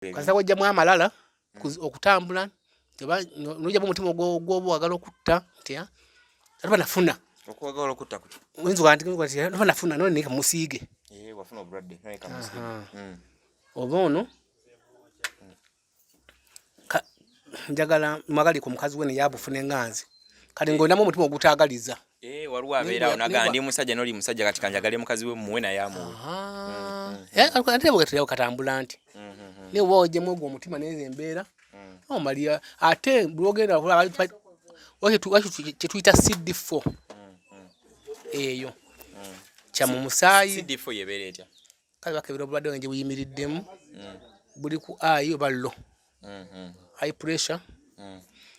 Kasita wajjamu amalala okutambula nojjamu omutima ogwoba wagala okutta nti atuba nafuna okwagala okutta kuki oyinza nti atuba nafuna none naye kamusiige eh, wafuna obulwadde naye kamusiige Oba ono njagala mwagalika omukazi we naye abufune nganze kati ng'olinamu omutima ogutaagaliza. Eh, waliwo abeerawo naga ndi musajja noli musajja kati kanjagale mukazi we muwe naye amuwe. Eh, ate bwe katambula nti naye oba ojjemu ogwo omutima nezo embeera omalira ate lwogenda okulaba kyetuyita CD4 eyo kya mu musaayi. CD4 yebeera etya? Kale bakebera obulwadde nga gye buyimiriddemu buli ku i oba low high pressure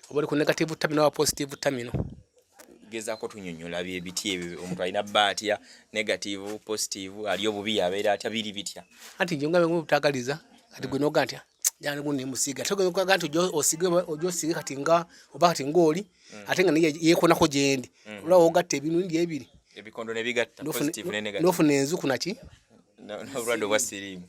oba oli ku negative terminal oba positive terminal. Gezaako tunyonyola bye biti ebyo omuntu alina bba atya negative positive ali obubi abeera atya biri bitya? Anti nje nga butagaliza kati gwe noga nti jana gundi musiga ate gwe nti ojo osige ojo osige kati nga oba kati ngoli ate nga naye yekonako gyendi olwa ogatta ebintu ebiri ebikondo ne bigatta positive ne negative nofuna enzuku naki n'obulwadde obwa siriimu.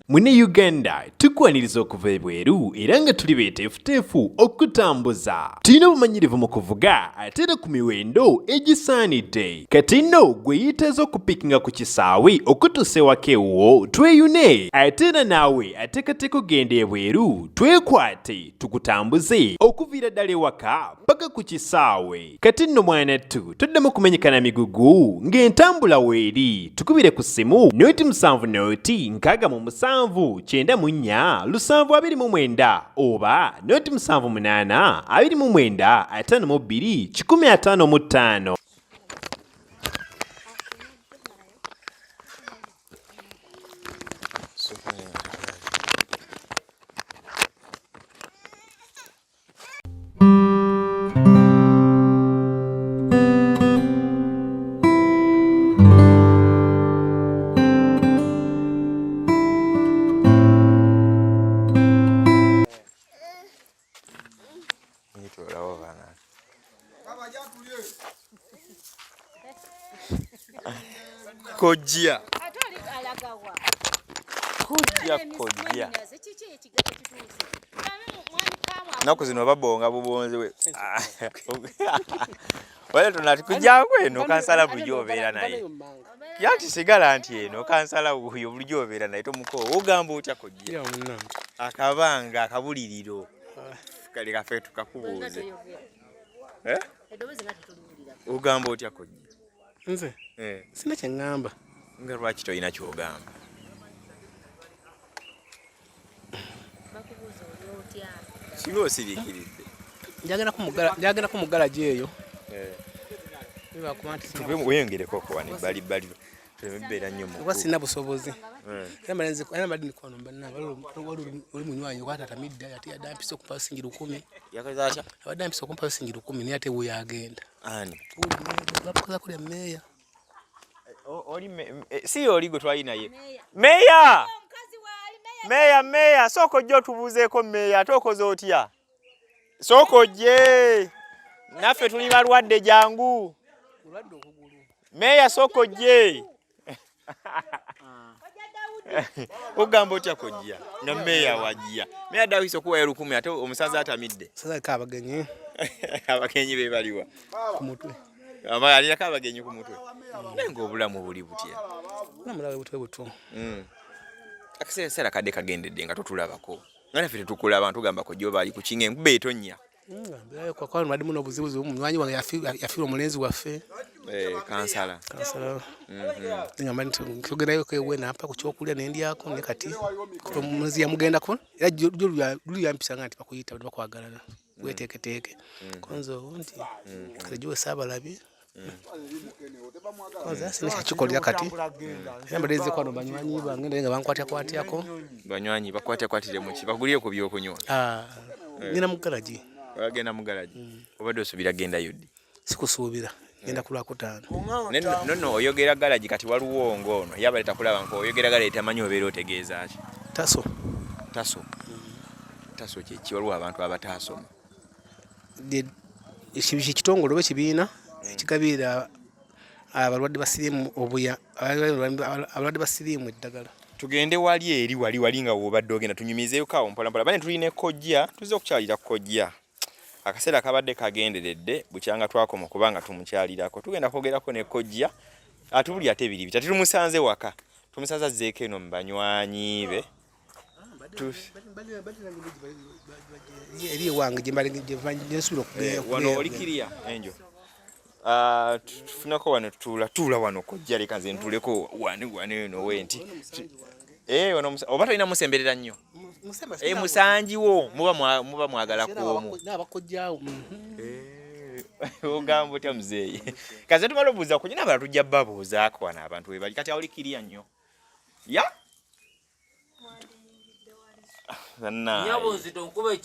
Mune Uganda tukwaniriza okuva ebweru era nga tuli beeteefuteefu okutambuza. Tulina obumanyirivu mu kuvuga ate era ku miwendo egisaanidde. Kati nno gwe yeetaaza okupikinga ku kisaawe okutuusa ewaka ewuwo tweyune ate era naawe ateekateeka okugenda ebweru twekwate tukutambuze okuviira ddala ewaka paka ku kisaawe. Kati nno mwanattu toddamu kumenyeka na migugu ng'entambula weeri. Tukubire ku ssimu noti 7 noti 67 94 729 oba noti 7 8 29 52 155. Kojja kojja kojja naku zino babonga bubonzi we wale tonati kujangu eno kansala bulijjo obeera naye yanti sigala nti eno kansala wuyo bulijjo obeera naye tomukoowa ogamba otya kojja akabanga akabuliriro kale kafe tukakubuuze eh? Ogamba otya kojja? Nze eh. Sina kye ŋŋamba. Nga lwaki tolina ky'ogamba? Singa osiriikiridde. Njagala ku mugalagi eyo. Eh. Weyongereko okuwa ne bbali bbali tuleme nnyo mu kuba sirina busobozi. Era mbadde era mbadde mikwano mbanna oli munywanyi okwata atamidde ate yadde ampisa okumpa singi 1000. Yakoze atya? Abadde ampisa okumpa singi 1000 naye ate wuyo agenda. Ani? Bakoza kulya meeya. Oli si oli gwe twali naye. Meeya! Meeya meeya sooka ojje otubuuzeeko meeya ate okoze otya? Sooka ojje. Naffe tuli balwadde jangu. Meeya sooka ojje. Ogamba otya kojja nga meeya wajja? Meeya dawisa okuwayo 1000 ate omusaza atamidde. Saza abagenyi. Abagenyi be baliwa? Ku mutwe. Alirako abagenyi ku mutwe. Naye ng'obulamu buli butya? Obulamu butwe butwo. Akaseera kadde kagendedde nga totulabako. Nga naffe tetukulaba ntugamba kojja oba ali ku kinga enkuba etonnya. Kwa mbadde muno obuzibuzibu munywanyi wange yafiirwa omulenzi waffe. Kansala. Kansala. Ngamba nti nsogereyo ewe nampa ku kyokulya ne ndyako ne kati omulenzi yamugendako era luli yampisanga nti bakuyita bakwagalana weteeketeeke. Konzo nti kati giwe saabalabye. Konzo sina kyakikolera kati. Era mbadde nze kwano banywanyi bange naye nga bankwatyakwatyaako. Banywanyi bakwatyakwatire mu ki? Bagulire ku byokunywa. Ngenda mu garagi. Bagenda mu garagi. Obadde osuubira gendayo ddi? Sikusuubira. Ngenda ku Lwakutaano. No oyogera garagi kati waliwo ng'ono yabale takulaba nko oyogera garagi tamanyi obeera otegeeza ki? Taso. Taso. Taso kye ki? Waliwo abantu abataasoma. Ekitongole oba ekibiina ekigabirira abalwadde ba siriimu obuya abalwadde ba siriimu eddagala. Tugende wali eri wali wali nga wobadde ogenda tunyumizeeko awo mpola mpola. Bane tulina kojja, tuzze okukyalira kojja. Akaseera kabadde kagenderedde bukyanga twakoma kubanga tumukyalirako. Tugenda kwogerako ne kojja atubuli ate biri bitya. Tumusanze waka. Tumusanze azzeeko eno mu banywanyi be. Eri ewange gye nsuubira okugenda. Eh, wano oli kiriya enjo. Ah, tufunako wano tutuula tuula wano kojja leka nze ntuuleko wano wano eno wenti eh, wano oba tolina musemberera nnyo eh, musangi wo muba muba mwagala kwomu mhm. eh, ogamba otya muzeeyi kaze tumala obuuza kujja nabala tujja babuuzaako wano abantu webali kati awuli kiriya nnyo ya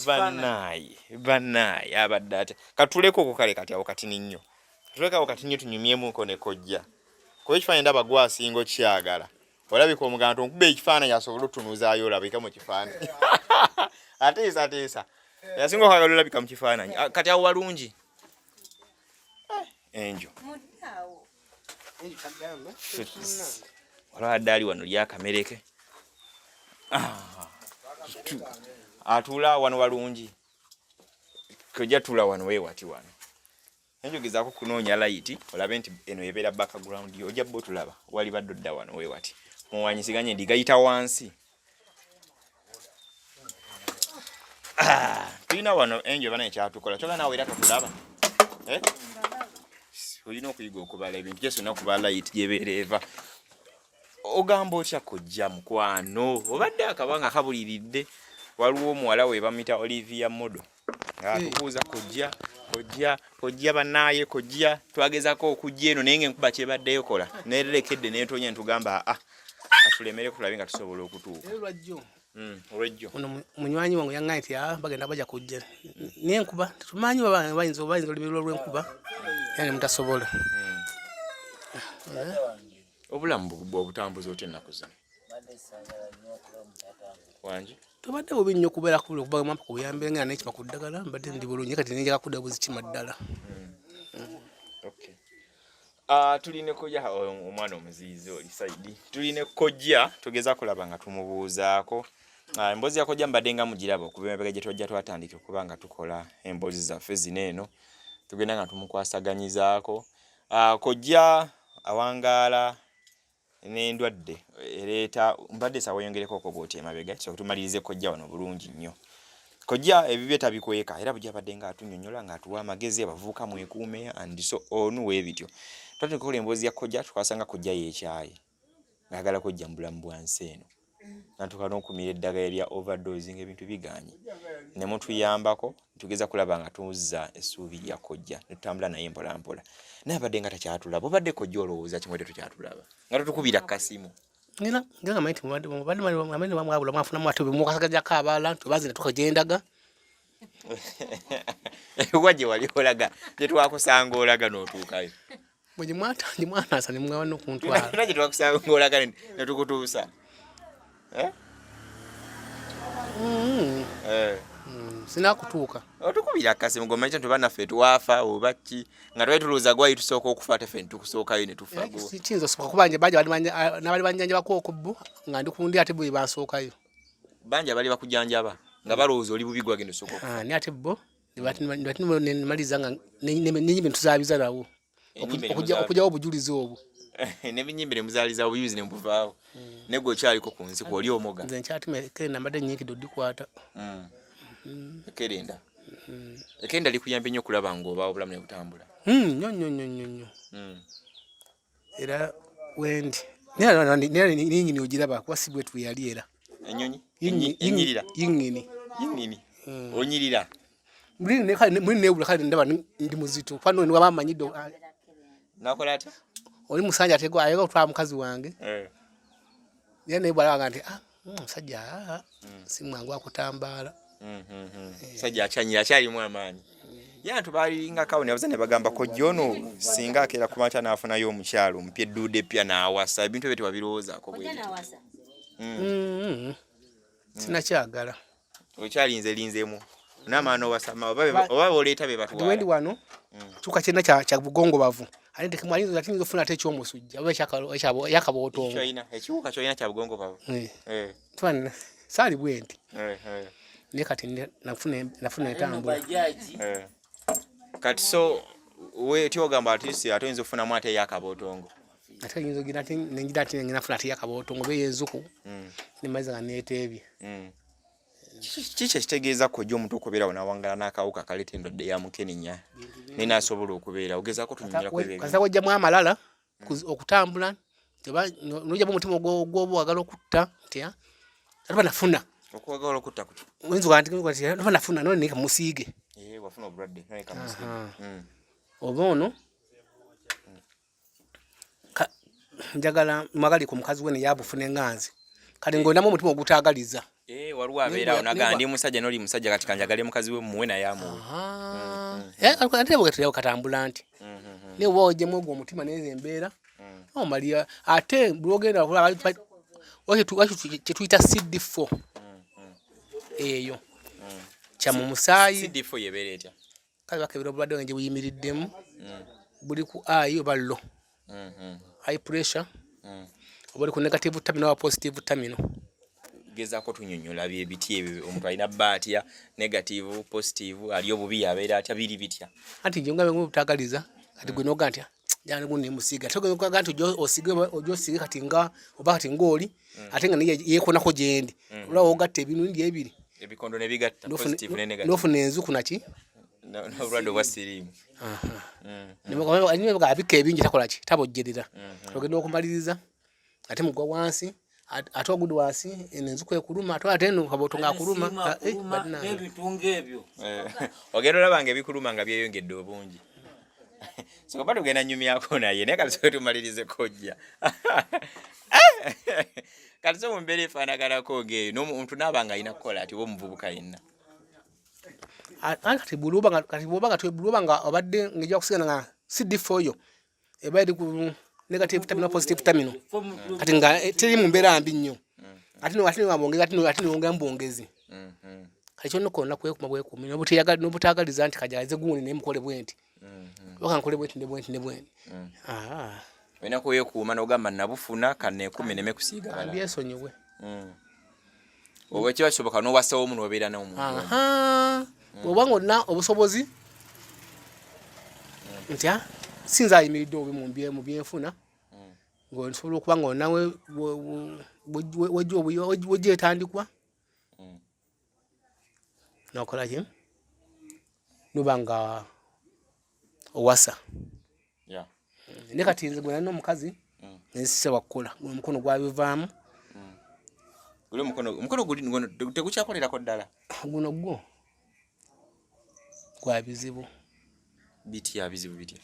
banaye banaye abadde atya katuleko okwo kale kati awo katini nnyo katuleko awo kati nnyo tunyumyemuko ne kojja kuba ekifaananyi ndaba gwasinga okyagala olabika omuganda onkuba ekifaananyi asobole otunuuzaayo olabika mu kifaananyi ateesa ateesa yasinga okwagala olabika mu kifaananyi ah, kati awo walungi eh, enjo waliwo adde ali wano lyakamereke ah, atuula wano walungi kojja tuula wano wewati wano enjogezaako kunoonya layiti olabe nti eno ebeera background yo ojja bba otulaba wali badde odda wano wewati muwanyisiganye ndi gayita wansi ah, tulina wano enjo bana ekyatukola kyoka naawe era totulaba eh? olina okuyiga okubala ebintu jesu olina okuba layiti gyebeera eva ogamba otya kojja mukwano obadde akabanga kabuliridde waliwo omuwala we bamuyita olivia modo ng'atubuuza kojja kojja kojja bannaaye kojja twagezako okujja eno naye ngaenkuba kyebadde ekola nererekedde netonya ntugamba aa ah, katulemere tulabe nga tusobola okutuuka hmm, ono munywanyi wange yaŋŋaye nti ah, bagenda baja kujja naye enkuba tetumanyi bayinza bayinza oluberwa olw'enkuba era ne mutasobola hmm. eh? obulamu bwobutambuza otya ennaku zino wangi tobadde bubi nnyo kubeera kuba mwampa ku buyambi nga nekima ku ddagala mbadde ndi bulungi kati nenjaga kudda buzikima ddala hmm. Ah, tuli ne kojja oh, omwana omuziyizi oli saidi tuli ne kojja tugeza kulaba nga tumubuuzaako ah, emboozi ya kojja mbadde nga mugiraba okuva emabega gye twajja twatandika okuba nga tukola emboozi zaffe zino eno tugenda nga tumukwasaganyizaako ah, kojja awangaala n'endwadde ereeta mbadde sawa yongereko oko bwoti emabega so tumalirize kojja wano bulungi nnyo kojja ebibye tabikweka era bujja abadde nga atunyonyola nga atuwa amagezi abavubuka mwekuume and so on weebityo twatandika okukola emboozi ya kojja twasanga kojja yeekyaye ng'agala kojja mu bulamu bwa nsi eno natuka n'okumira eddagala erya overdose ng'ebintu biganye ne mutuyambako tugeza kulaba nga tuzza essuubi lya kojja ne tutambula naye mpolampola naye abadde nga takyatulaba obadde kojja olowooza kimwete tukyatulaba nga totukubira kasimu ngira ngira manyi nti mubadde mubadde mwabula mwafunamu ate bwemukasagajako abalala nti oba nze natuuka gye ndaga wa gye wali olaga gye twakusanga olaga n'otuukayo bwe gye mwanaasa ne mwawa n'okuntwala gye twakusanga olaga ne tukutuusa eh? mm. Eh. Mm, sinakutuuka otukubira akasimu gomanyi nti banaffe twafa oba ki nga twali tulowooza gwali tusooka okufa ate ffe netukusookayo ne tufa eh, kiyinza osooka kuba nje bangi nabali banjanjabako okubbu nga ndi kundi ate bwe bansookayo bangi abali bakujanjaba nga balowooza oli bubi gwagenda osooka ah, naye ate bo nebatinimaliza nga nenyimbe ntuzaabiza nawo okugyawo obujulizi obwo nebinyimbe nemuzaaliza obujulizi nebuvaawo hmm. negwe okyaliko ku nsi kwoli omoga nze nkyatuma ekerenda mbadde nyiikidde odikwata hmm. Hmm. ekerenda ekerenda likuyambye nnyo okulaba nga obaawo obulamu nebutambula nnyo nnyo nnyo nnyo nnyo era wendi naye ogiraba kuba si bwetu yali era enyonyi enyirira yingini yingini hmm. onyirira muli newula kale ndaba ndi muzito kuba no waba amanyidde ah. nakola atya oli musanja ategwa ayega okutwala mukazi wange eh. Naye naye bwalaga nti ah, omusajja ah, hmm. si mwangu akutambaala hmm, musajja akyanyira akyalimu amaanyi ye abantu balingakawo nebaza ne bagamba kojja ono singa akeera ku makya n'afunayo omukyalo omupya edduuda eppya n'awasa ebintu ebyo tewabirowoozaako sinakyagala okyalinze linzemu Namala nowasama oba boleeta be Kati wendi batwala. wano kyuka kyena kya bugongobavu, ate ntekemu ayinza ate nyinza ofuna ate ekyomusujja oba ekyakabootongo. Kyolina ekiwuka kyolina kya bugongo bavu. Eh. Twana saali bwenti. Eh, eh. Naye kati nafuna entambula. Eh. Kati so we tyogamba ati si ate oyinza okufunamu ate eyakabootongo. Ate nyinza ogira ate nengira ate nafuna ate yakabootongo oba ey'enzuku nemaliza nga neeteebye. Kiki ekitegeeza kojja omuntu okubeerawo nawangala n'akawuka akaleeta endwadde ya mukenenya naye n'asobola okubeera ogezaako tunyumira ku ebyo? Kasita wajjamu amalala okutambula nojjamu omutima ogwoba oyagala okutta nti ate nafuna okwagala okutta kuti oyinza nti ate nafuna none naye kamusiige. Eh, wafuna obulwadde naye kamusiige. Oba ono njagala mwagalika omukazi we naye abufuna enganzi kati ng'olinamu omutima ogutaagaliza. Eh, waliwo abeerawo naga ndi musajja n'oli musajja kati kanjagale mukazi we muwe naye amuwe. Ate bwe katambula nti naye oba ojjemu ogwo omutima nezo embeera omalira ate buli ogenda okulaba kyetuyita CD4 eyo kya mu musaayi. CD4 yebeera etya? Kale bakebera obulwadde nga gye buyimiriddemu buli ku high oba low, high pressure oba oli ku negative terminal oba positive terminal. Gezaako tunyonyola byebiti ebyo, omuntu alina bba atya negative, positive, ali obubi abeera atya, biri bitya? Anti nje nga butaagaliza kati gwe noga nti njagala gundi nemusiiga, ate oga nti ojja osige ojja osige kati nga oba kati ng'oli ate nga naye yeekonako gyendi olaba ogatta ebintu ebiri ebikondo ne bigatta positive ne negative n'ofuna enzuku naki n'obulwadde obwa siriimu. Abikka ebingi takola ki, tabojjerera, ogenda okumaliriza ate mugwa wansi, ate ogudde wansi eno enzuku ekuluma, ate eno kabooto ng'akuluma. Bannange. N'ebitunga ebyo. Eh, ogenda olaba nga ebikuluma nga byeyongedde obungi. So oba tugenda nyumyako naye, naye kati soke tumalirize kojja. Kati so mu mbeera efaanaganako ng'eyo n'omuntu naaba nga alina kukola ati oba omuvubuka yenna? Anti kati bw'oba nga obadde ng'ejja kusigala nga CD4 yo eba eri ku negative terminal, positive terminal, kati nga teri mu mbeera mbi nnyo, ate newabongeza ate newongera mu bwongezi. Kati kyonna konna kwekuma bwekuumi n'obutaagaliza nti kajalize gundi naye mukole bwenti oba kankole bwenti ne bwenti ne bwenti. Ah, olina kwekuuma n'ogamba nabufuna kanneekume neme kusiiga balala. Byesonyiwe. Oba kiba kisoboka n'owasawo omu n'obeera n'omuntu omu. Aha, bw'oba nga olina obusobozi nti sinza ayimiridde obubi mu byenfuna, ng'osobola okuba nga olina wejja etandikwa nokola ki, noba nga owasa. Naye kati nze gwe nalina omukazi nensise wakukola, guno omukono gwabivaamu. Guli omukono guli guno tegukyakolerako ddala. Guno gwo gwa bizibu. Bitya, bizibu bitya?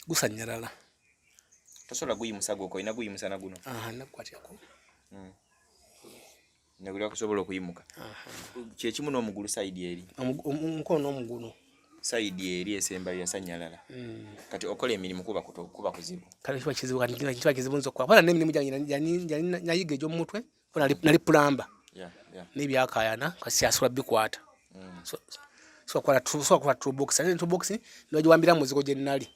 Gusanyalala. Tosobola guyimusa gwokka, olina guyimusa na guno. Aha, nakukwatiraku. Neguli kusobola okuyimuka kyekimu n'omugulu side eri? Omukono n'omugulu. Side eri esembayo yasanyalala. Kati okola emirimu kuba kuzibu. Kale kiba kizibu, kati kiba kizibu nze okukola kubanga n'emirimu gyange nayiga egy'omu mutwe, kuba nali plumber n'ebyakaayana kati syasobola bikwata. So sobola kukola toolbox, ate ne toolbox nebagiwambira mu muzigo gye nali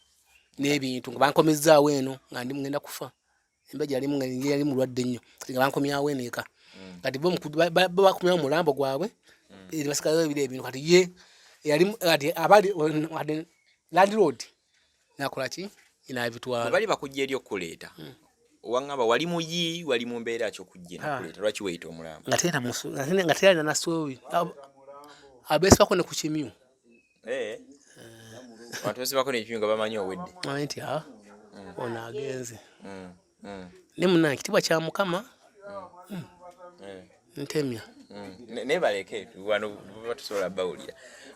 n'ebintu nga bankomezzaawo eno nga ndi ngenda kufa, embeera gyalimu nga yali mulwadde nnyo, kati nga bankomyawo eno eka. Kati bo bo bakomyawo omulambo gwabwe, basigalayo ebiro ebintu. Kati ye yali kati abali kati landlord nakola ki, nabitwala. Bwe bali bakujja eri okukuleeta, waŋŋamba wali muyi, wali mu mbeera ki okujja eno okuleeta? Lwaki weeyita omulambo? Nga terina nasuubi, abeesibako ne ku kimyu. Eh. Abantu besibako n'ekimyu nga bamanyi owedde. Amanyi nti ono agenze. Ne munange, ekitiibwa kya Mukama. Ntemya. Naye baleke wano baba tusobola bawulira.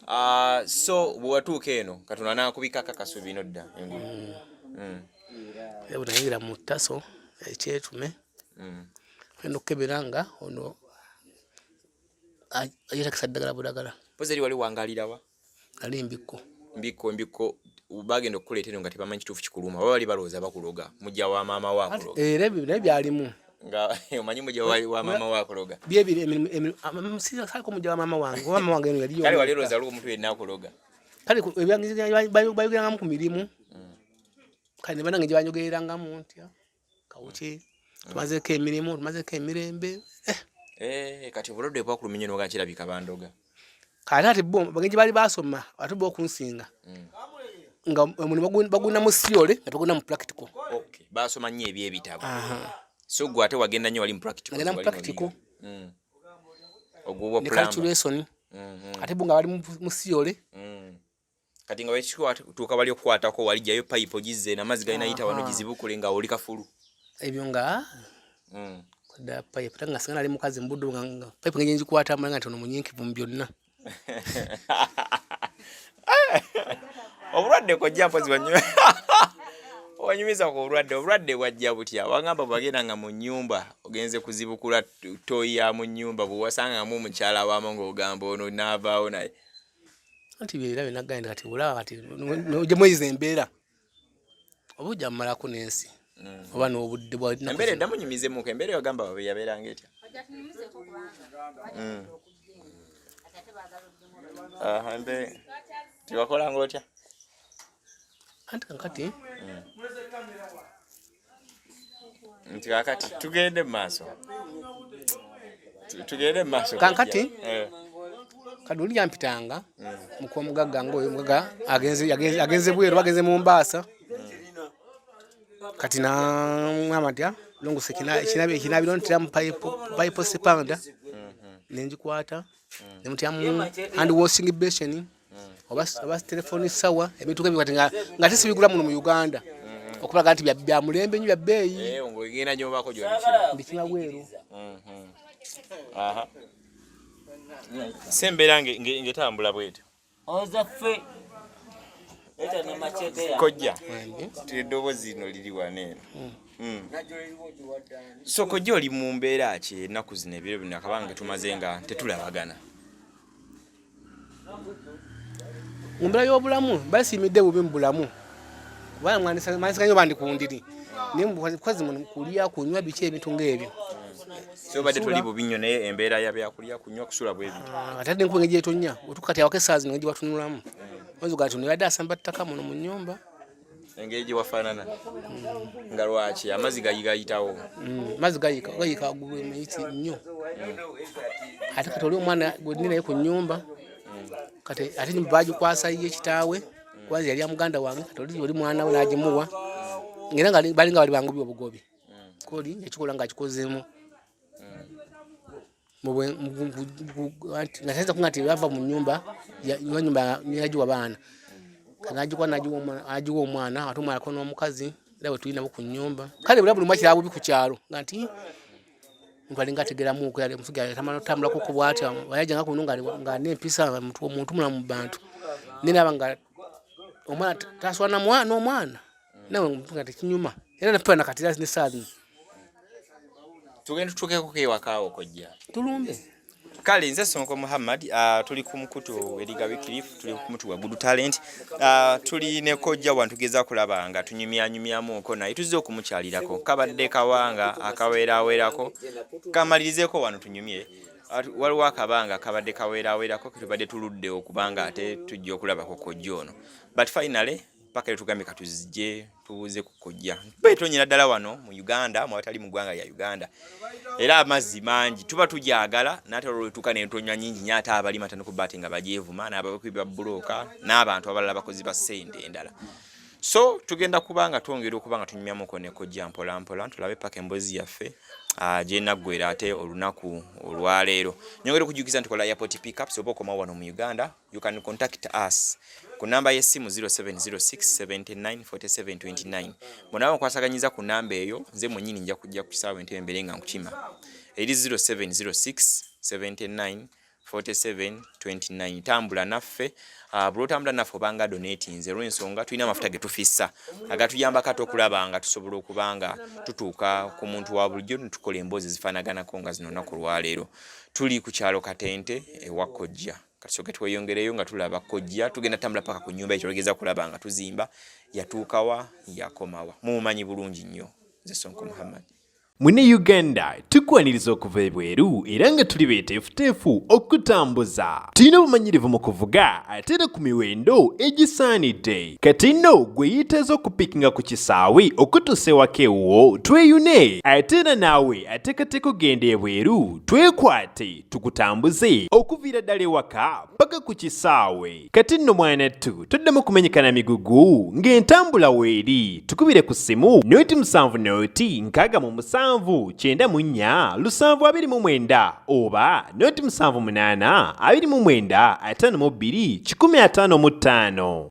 Ah, so bwe watuuka eno Katonda n'akubikako akasubi nodda engulu. Era bwe nayingira mu ttaso ekyetume, genda okukebera nga ono yeetakisa ddagala budagala. Mpozi eri wali wangalirawa? Nali Mbikko. Mbikko, Mbikko bagenda okukuleeta eno nga tebamanyi kituufu kikuluma, oba bali balowooza bakuloga, mujja wa maama wa akuloga? Era ebyo naye byalimu. Nga omanyi mujja wa maama wakuloga. Byebiri emirimu saliko mujja wa maama wange, oba maama wange eno yaliyo. Kale wali olowooza waliwo omuntu yenna akuloga? Kale bayogerangamu ku mirimu. Kale ne bannange gye banjogererangamu ntya kawuki tumazeeko emirimu, tumazeeko emirembe. Kati obulwadde bwakulumya nnyo n'ogamba kirabika bandoga. Kale ate bo bagenyi baali basoma ate bo okunsinga. Nga omulimu bagulina mu theory nga togulina mu practical. Okay, basoma nnyo eby'ebitabo. So gwe ate wagenda nnyo wali mu practical. Nagenda mu practical. Ogwo bwa Ne plumber. calculation. Ate bo nga bali mu theory. Kati nga wekituuka wali okukwatako wali jayo pipe ogizze n'amazzi galina yita wano gizibukule nga oli kafulu. Ebyo nga Kudda pipe ate nga singa nali mukazi mu budde nga pipe ng'enje ngikwata nga nti ono munyiikivu mu byonna. Obulwadde kojja mpozi wanyumiza ku bulwadde, obulwadde bwajja butya? Wangamba bwagenda nga mu nnyumba ogenze kuzibukula toyi ya mu nnyumba bwe wasangamu omukyala waamu ng'ogamba ono n'avaawo naye. Anti byera byonna genda kati olaba kati ojja mweyiza embeera oba ojja mumalako n'ensi oba n'obudde bwa nnaku Embeera zino. eddamu nyumizeemuko, embeera ewagamba wabe yabeeranga etya? Aha, embeera tiwakolanga otya? Anti kaakati Nti kaakati tugende mu maaso. Tugende mu maaso. Kaakati? Kati oli yampitanga muka omugagga ng'oyo omugagga agenze bweru, agenze Mombasa. Kati n'aŋŋamba nti, longoosa ekinaabiro nteramu pipe sepanda. Ne ngikwata, ne muteramu hand washing basin, oba telephone sawa, ebintu ebyo kati nga tesibigula muno mu Uganda. Okulaga nti bya mulembe nnyo, bya bbeeyi. Ng'ogenda gy'obaako gy'obikima. Mbikima bweru. Aha. Si embeera ng'etambula bw'etyo. Oza ffe. Leeta ne machete ya. Kojja. Eddoboozi lino liri wano eno. So kojja oli mu mbeera ki ennaku zino ebiro bino akabanga tumaze nga tetulabagana? Mu mbeera y'obulamu basiimidde bubi mu bulamu. Kubanga mwanisanga nnyo bandi ku ndiri. Naye mukazi muno kulya, kunywa biki ebintu ng'ebyo. So obadde toli bubi nnyo naye embeera ya byakulya, kunywa, kusula bwe bityo. Ate ate enkuba engeri gy'etonnya, otuuka kati awaka essaawa zino engeri gye watunulamu. Oyinza okugamba nti ono yabadde asamba ttaka muno mu nnyumba. Engeri gye wafaanana. Nga lwaki amazzi gayitawo? Amazzi gayika waggulu emiyiti nnyo. Ate kati oli omwana gwe ndi naye ku nnyumba, kati ate ennyumba baagikwasa ye kitaawe, kuba nze yali ya muganda wange, kati oli mwana we n'agimuwa. Era nga balinga bali bangobi obugobi. Koli yakikola ng'akikozeemu. Nga tayinza kuŋŋamba nti bava mu nnyumba, nnyumba yagiwa baana. Kati n'agikuwa n'agiwa omwana, ate omwana aliko n'omukazi, era bwe tuli nabo ku nnyumba. Kale buli omu akiraba bubi ku kyalo, nga nti omuntu alinga ategeramuuko, yali omusajja atamala otambulako ko bw'atyo, yajjanga kuno ng'alina empisa, omuntu mulamu mu bantu. Naye n'aba nga omwana tasula na mwana n'omwana, nawe nga tekinyuma. Era ne kati era n'essaawa zino. Tugenda tutuukeko ewaka awo kojja. Tulumbe. Kale nze Sonko Muhammad, tuli ku mukutu Eriga Wycliffe, tuli ku mukutu gwa Good Talent. Tuli ne kojja wano tugeza kulaba nga tunyumyanyumyamuko naye tuzze okumukyalirako. Kabadde kawanga akaweerawerako. Kamalirizeeko wano tunyumye. Waliwo akabanga kabadde kaweerawerako ke tubadde tuludde okubanga ate tujja okulabako kojja ono. But finally paka leero tugambye katuzije tubuuze ku kojja. Betonyera ddala wano mu Uganda, mu abatali mu ggwanga lya Uganda. Era amazzi mangi tuba tugyagala n'ate olwo lwetuuka n'entonya nnyingi nnyo ate abalima tandika okuba ate nga bagyevuma n'abakubi ba bbulooka n'abantu abalala abakozi ba ssente endala. So tugenda kuba nga twongera okuba nga tunyumyamuko ne kojja mpola mpola tulabe paka emboozi yaffe gyenaggwera ate olunaku olwaleero. Nyongera okujjukiza nti tukola airport pickups oba okomawo wano mu Uganda, you can contact us ku namba y'essimu 0706 79 47 29. Bw'onaaba nkwataganyiza ku namba eyo, nze mwennyini nja kujja ku kisaawe Entebbe mbeere nga nkukima. Eri 0706 79 47 29. Tambula naffe. Buli otambula naffe obanga donatinze olw'ensonga tulina amafuta ge tufissa agatuyambako ate okulaba nga tusobola okuba nga tutuuka ku muntu wa bulijjo ne tukola emboozi ezifaanaganako nga zino olunaku olwaleero. Tuli ku kyalo Katente ewa Kojja. Katusooke tweyongereyo nga tulaba Kojja, tugenda tambula paka ku nnyumba ekyo olugeza kulaba nga tuzimba yatuukawa yakomawa. Mumumanyi bulungi nnyo. Nze Sonko Muhammad. Mune Uganda tukwaniriza okuva ebweru era nga tuli beeteefuteefu okutambuza. Tulina obumanyirivu mu kuvuga ate era ku miwendo egisaanidde. Kati nno gwe yeetaaza okupikinga ku kisaawe okutuusa ewaka ewuwo tweyune ate era naawe ateekateeka okugenda ebweru twekwate tukutambuze okuviira ddala ewaka paka ku kisaawe. Kati nno mwanattu toddamu kumenyeka na migugu ng'entambula weeri. Tukubire ku ssimu noti 7 noti 67 94 729 oba noti 7 8 29 52 155.